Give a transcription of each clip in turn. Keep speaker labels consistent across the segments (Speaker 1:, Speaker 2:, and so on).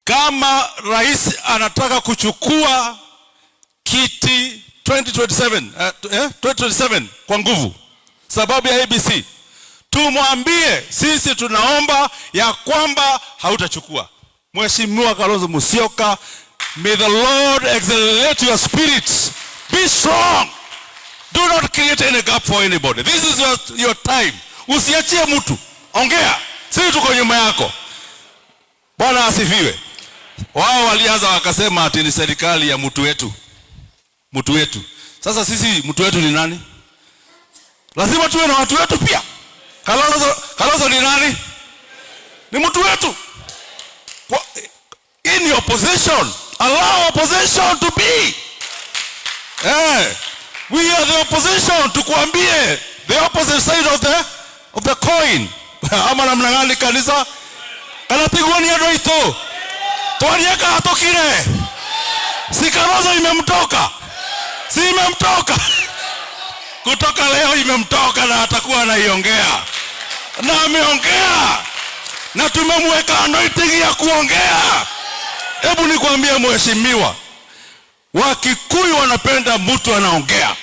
Speaker 1: Kama rais anataka kuchukua kiti 2027, 2027 kwa nguvu sababu ya IEBC, tumwambie sisi tunaomba ya kwamba hautachukua. Mheshimiwa Kalonzo Musyoka, may the Lord accelerate your spirit. Be strong. Do not create any gap for anybody. This is your time. Usiachie mtu. Ongea. Sisi tuko nyuma yako. Bwana asifiwe. Wao walianza wakasema ati ni serikali ya mtu wetu. Mtu wetu. Sasa sisi mtu wetu ni nani? Lazima tuwe na watu wetu pia. Kalonzo ni nani? Ni mtu wetu. In your position, allow opposition to be. We are the opposition, tukuambie the opposite side of the coin. Ama namna gani, kanisa? Kana tiguo ni andu aitu. Twarie kana tukire. Si Kalonzo imemtoka? Si imemtoka? Kutoka leo imemtoka na atakuwa anaiongea. Na ameongea. Na tumemweka anointing ya kuongea. Hebu nikwambie mheshimiwa, Wakikuyu wanapenda mtu anaongea.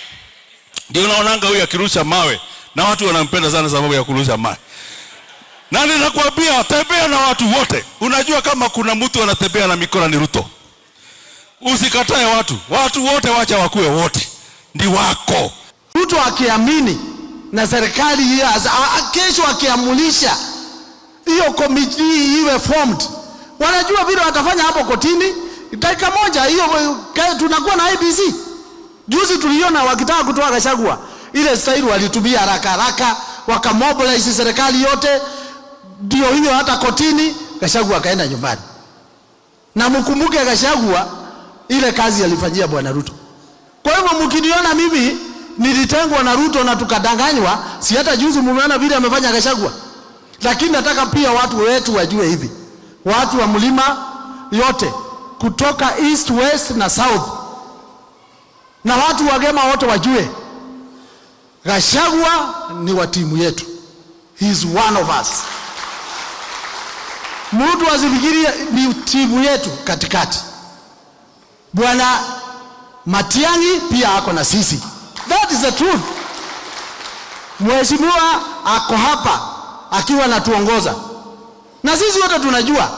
Speaker 1: Ndio unaonanga huyu akirusha mawe na watu wanampenda sana sababu ya kurusha mawe. Na ninakwambia, tembea na watu wote. Unajua kama kuna mtu anatembea na mikora ni Ruto. Usikatae watu. Watu wote wacha wakue wote. Ndi wako.
Speaker 2: Ruto akiamini na serikali hii, kesho akiamulisha hiyo committee iwe formed, wanajua vile watafanya hapo kotini. Dakika moja hiyo tunakuwa na IEBC. Juzi tuliona wakitaka kutoa Gachagua, ile style walitumia haraka haraka, wakamobilize serikali yote, ndio hiyo hata kotini Gachagua akaenda nyumbani. Na mkumbuke Gachagua ile kazi alifanyia Bwana Ruto. Kwa hivyo mkiniona mimi nilitengwa na Ruto na tukadanganywa, si hata juzi mumeona vile amefanya Gachagua. Lakini nataka pia watu wetu wajue hivi, watu wa mlima yote kutoka east, west na south, na watu wa Gema wote wajue Gachagua ni wa timu yetu. He is one of us. Mtu asifikirie ni timu yetu katikati. Bwana Matiang'i pia ako na sisi. That is the truth. Mheshimiwa ako hapa akiwa anatuongoza, na sisi wote tunajua,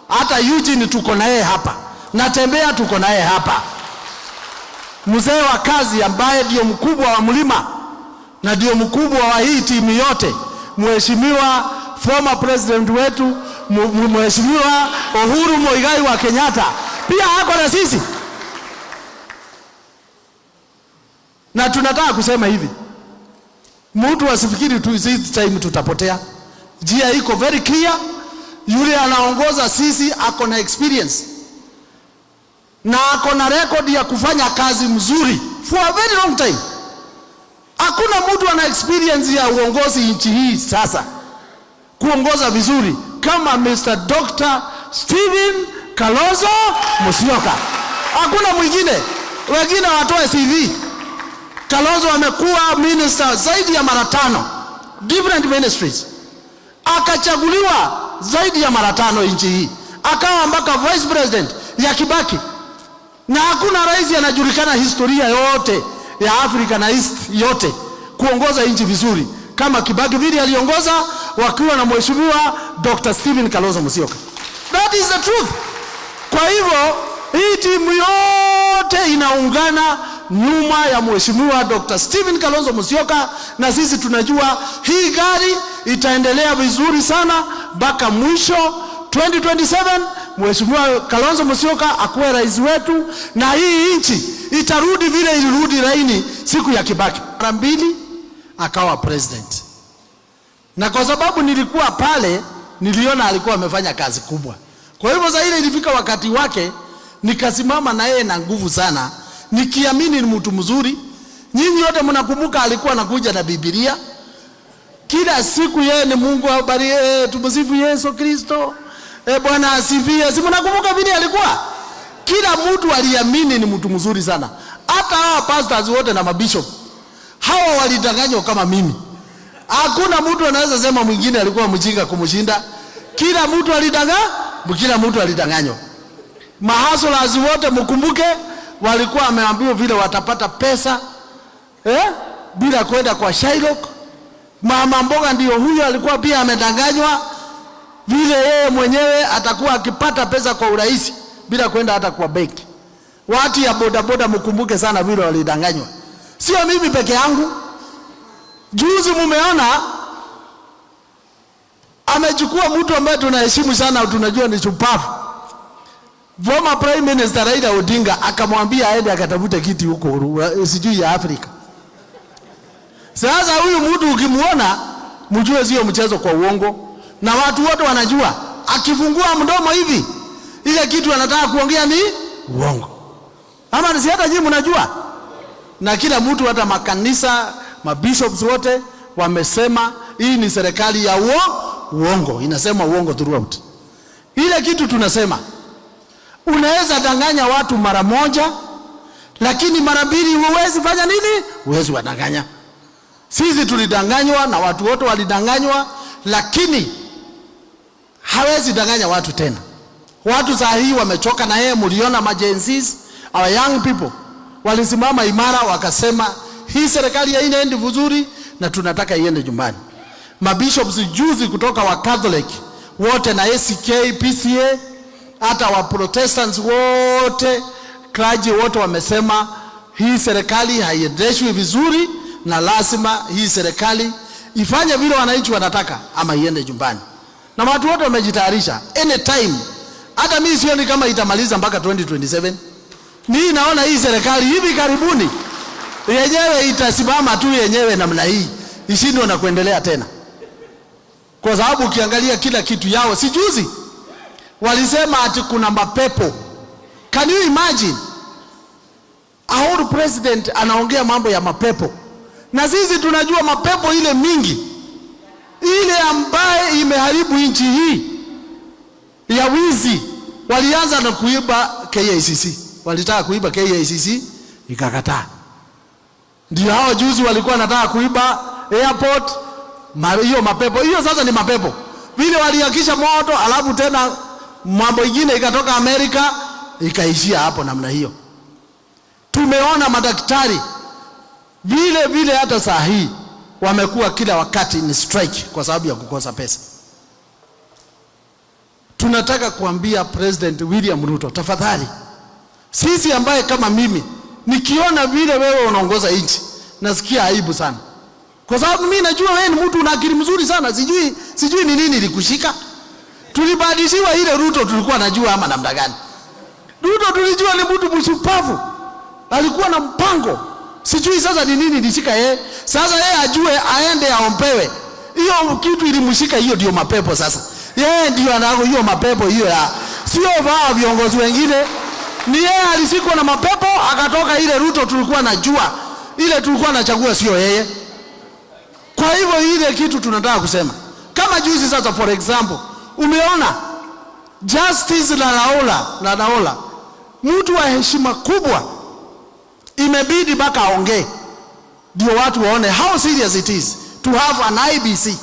Speaker 2: hata Eugene tuko na yeye hapa, Natembeya tuko na yeye hapa, mzee wa kazi ambaye ndio mkubwa wa mlima na ndio mkubwa wa hii timu yote, Mheshimiwa former president wetu, Mheshimiwa Uhuru Muigai wa Kenyatta pia ako na sisi. Na tunataka kusema hivi, mtu asifikiri tu this time tutapotea. Njia iko very clear. Yule anaongoza sisi ako na experience na ako na record ya kufanya kazi mzuri for a very long time. Hakuna mtu ana experience ya uongozi nchi hii sasa kuongoza vizuri kama Mr. Dr. Stephen Kalonzo Musyoka. Hakuna mwingine, wengine watoe CV. Kalonzo amekuwa minister zaidi ya mara 5, different ministries, akachaguliwa zaidi ya mara 5 nchi hii, akawa mpaka vice president ya Kibaki, na hakuna rais anajulikana historia yote ya Afrika na East yote kuongoza nchi vizuri kama Kibaki vile aliongoza wakiwa na Mheshimiwa Dr. Stephen Kalonzo Musyoka. That is the truth. Kwa hivyo hii timu yote inaungana nyuma ya Mheshimiwa Dr. Stephen Kalonzo Musyoka, na sisi tunajua hii gari itaendelea vizuri sana mpaka mwisho 2027. Mheshimiwa Kalonzo Musyoka akuwe rais wetu, na hii nchi itarudi vile ilirudi laini siku ya Kibaki. Mara 2 akawa president. Na kwa sababu nilikuwa pale, niliona alikuwa amefanya kazi kubwa. Kwa hivyo sasa ile ilifika wakati wake, nikasimama na yeye na nguvu sana, nikiamini ni mtu mzuri. Nyinyi wote mnakumbuka alikuwa anakuja na Biblia kila siku, yeye ni Mungu abariki, tumsifu Yesu Kristo, Bwana asifiwe. Si mnakumbuka vile alikuwa? Kila mtu aliamini ni mtu mzuri sana. Hata hawa pastors wote na mabishop hawa walidanganywa kama mimi. Hakuna mtu anaweza sema mwingine alikuwa mjinga kumshinda. Kila mtu alidanganywa, kila mtu alidanganywa. Mahustlers wote mkumbuke, walikuwa wameambiwa vile watapata pesa bila kwenda kwa Shylock. Mama mboga ndio huyo alikuwa pia amedanganywa vile yeye mwenyewe atakuwa akipata pesa kwa urahisi bila kwenda hata kwa benki. Watu ya bodaboda mkumbuke sana vile walidanganywa, sio mimi peke yangu. Juzi mumeona amechukua mtu ambaye tunaheshimu sana, tunajua ni shupavu, former Prime Minister Raila Odinga, akamwambia aende akatafute kiti huko sijui ya Afrika. Sasa huyu mtu ukimuona, mjue sio mchezo kwa uongo, na watu wote wanajua akifungua mdomo hivi ile kitu anataka kuongea ni uongo, ama si hata nyinyi mnajua? Na kila mtu, hata makanisa, mabishops wote wamesema hii ni serikali ya uongo, inasema uongo throughout. Ile kitu tunasema, unaweza danganya watu mara moja, lakini mara mbili huwezi fanya nini? Huwezi wadanganya. Sisi tulidanganywa na watu wote walidanganywa, lakini hawezi danganya watu tena. Watu saa hii wamechoka na yeye. Mliona maGen Zs, our young people walisimama imara, wakasema hii serikali haiendi vizuri na tunataka iende nyumbani. Mabishops juzi kutoka wa Catholic wote na ACK, PCEA, hata wa Protestants wote, clergy wote wamesema hii serikali haiendeshwi vizuri na lazima hii serikali ifanye vile wananchi wanataka ama iende nyumbani. Na watu wote wamejitayarisha anytime. Hata mimi sioni kama itamaliza mpaka 2027. Mimi naona hii serikali hivi karibuni yenyewe itasimama tu yenyewe namna hii, ishindwe na kuendelea tena, kwa sababu ukiangalia kila kitu yao, si juzi walisema ati kuna mapepo. Can you imagine? Our president anaongea mambo ya mapepo, na sisi tunajua mapepo ile mingi ile ambaye imeharibu nchi hii ya wizi. Walianza na kuiba KICC, walitaka kuiba KICC ikakataa. Ndio hao juzi walikuwa wanataka kuiba airport, hiyo mapepo hiyo sasa ni mapepo vile waliakisha moto, alafu tena mambo ingine ikatoka Amerika ikaishia hapo namna hiyo. Tumeona madaktari vile vile hata saa hii wamekuwa kila wakati ni strike kwa sababu ya kukosa pesa. Tunataka kuambia President William Ruto, tafadhali, sisi ambaye kama mimi nikiona vile wewe unaongoza nchi nasikia aibu sana, kwa sababu mimi najua wewe ni mtu una akili mzuri sana. Sijui ni nini ilikushika. Tulibadilishiwa ile Ruto tulikuwa najua ama namna gani? Ruto tulijua ni mtu mshupavu, alikuwa na mpango. Sijui sasa ni nini ilishika yeye. Sasa yeye ajue aende aombewe. Hiyo kitu ilimshika, hiyo ndio mapepo sasa. Yeye ndio anao hiyo mapepo hiyo ya sio wao viongozi wengine. Ni yeye alishikwa na mapepo akatoka ile Ruto tulikuwa najua. Ile tulikuwa nachagua sio yeye. Kwa hivyo ile kitu tunataka kusema. Kama juzi sasa, for example, umeona Justice Lenaola, mtu wa heshima kubwa, imebidi mpaka aongee ndio watu waone how serious it is to have an IEBC.